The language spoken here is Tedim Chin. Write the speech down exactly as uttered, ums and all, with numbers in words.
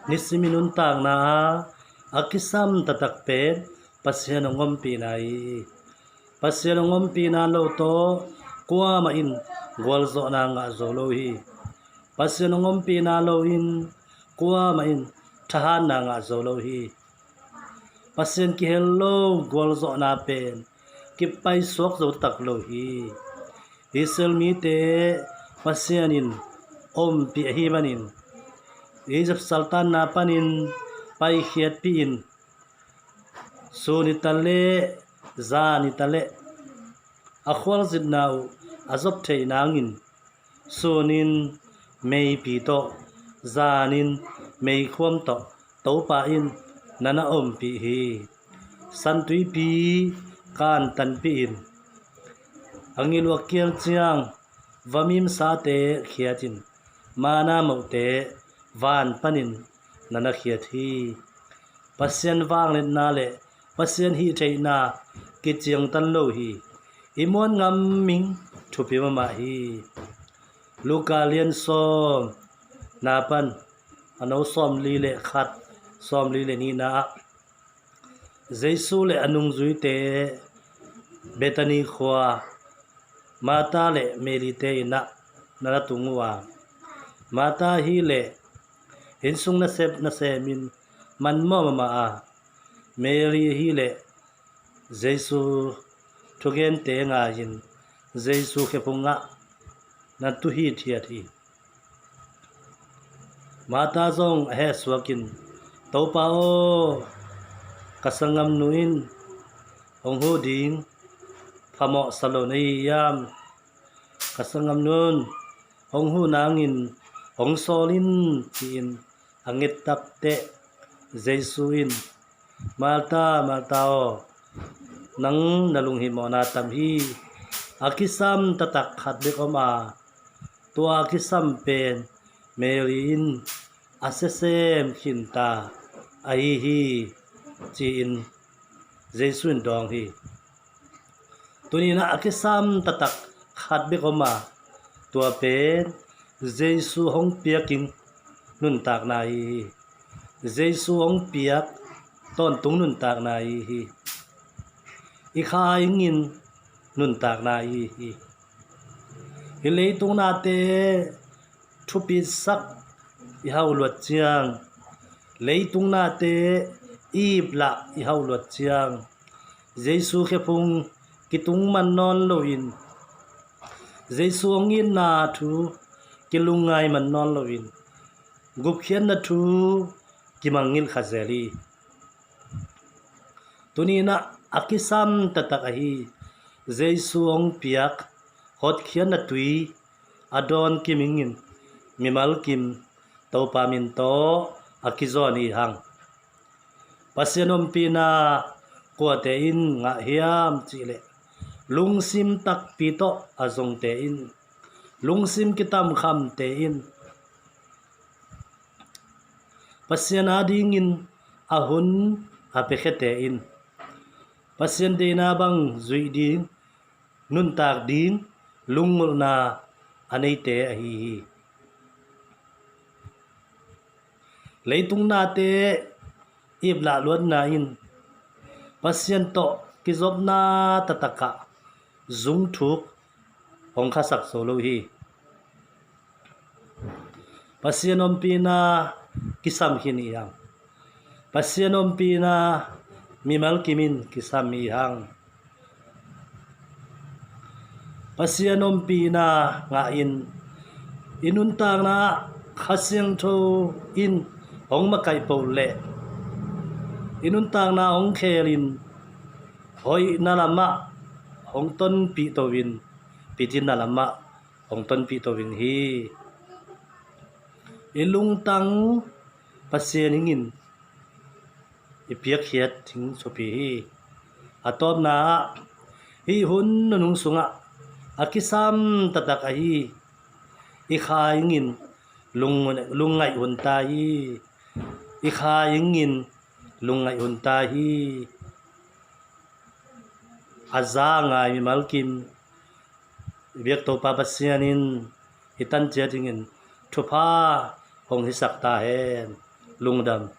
Nisim i nuntakna ah a kisam taktak pen Pasian hong ompihna hi. Pasian hong ompihna lo tawh kuamah in gualzawhna ngah zo lo hi. Pasian hong ompihna lo in kuamah in thahatna ngah zo lo hi. Pasian kihel lo gualzawhna pen kipaisuak zo tak lo hi. Israel mite Pasian in ompih ahih manin Egypt saltanna panin paikhiatpih in sun ni ta leh zan ni ta leh a khualzinna uh a zop theih nangin sunin meipi tawh, zanin meikhuam tawh Topa in na na ompih hi. Santuipi kantanpih in a ngil uh a kial ciang vamimsate khiatin mana mohte van panin na na khiat hi. Pasian vangliatna le Pasian hihtheihna kiciangtan lo hi. I muan ngam ming thupi mahmah hi. Luka lian sawm na pan a no sawmli le khat, sawmli le nihna ah Jesu le a nungzuite Bethany khua Martha le Mary te inn ah na na tung uh a, Martha hi le innsung nasep nasemin manmawh mahmah a, Mary hi le Jesu thugente ngai-in Jesu khephung ah na tu hithiat hi. Martha zong a hehsuakin, Topa aw, ka sanggamnu in hong huh ding phamawh sa lo na hi hiam? Ka sanggamnu in hong huh nangin hong sawl in, ci-in a nget takteh Jesu in, Martha, Martha aw, nang na lunghimawhna tam hi. A kisam taktak khat bek om a, tua a kisam pen Mary in a siasem khinta ahi hi, ci-in Jesu in dawng hi. Tuni-in ah a kisam taktak khat bek om a, tua pen Jesu hong piak ing nuntakna ahi hi. Jesu hong piak tawntung nuntakna ahi hi. I kha ingin nuntakna ahi hi. I leitung nate thupitsak i hauh luat ciang, leitung nate i iplah i hauh luat ciang, Jesu khephung kitung man nawn loin, Jesu hong itna thu kilungngai man nawn loin, gupkhiatna thu kimangngilh kha zel hi. Tuni-in ah a kisam taktak ahi Jesu hong piak hotkhiatna tui a dawn kim ingin mimal kim Topa min tawh a kizawn hi hang. Pasian ompihna kuate in ngah hiam cihleh, lungsim takpi tawh a zongte in, lungsim kitamkhamte in, Pasian adingin a hun a piakhiate in, Pasian deihna bang zuih ding, nuntak ding lunggulhna a neite ahi hi. Leitung nate iplah luatna in Pasian tawh kizopna taktak ah zungthuk hong khasak zo lo hi. Pasian ompihna kisam khin hi hang. Pasian ompihna mimal kimin kisam hi hang. Pasian ompihna ngahin i nuntakna ah Kha Siangtho in hong makaih peuh leh, i nuntakna hong khelin hoihna lamah hong tonpih to in, pitinna lamah hong tonpih to in hi. I lungtang Pasian ingin i piakkhiat ding thupi hi. A tawpna ah, hih hun nunung sungah a kisam taktak ahi i Kha ingin lung, lungngaih hun ta hi. I Kha ingin lungngaih hun ta hi. A za ngai mimal kim i biak Topa Pasian in i tan ciat dingin thupha hong hisak ta hen. lungdam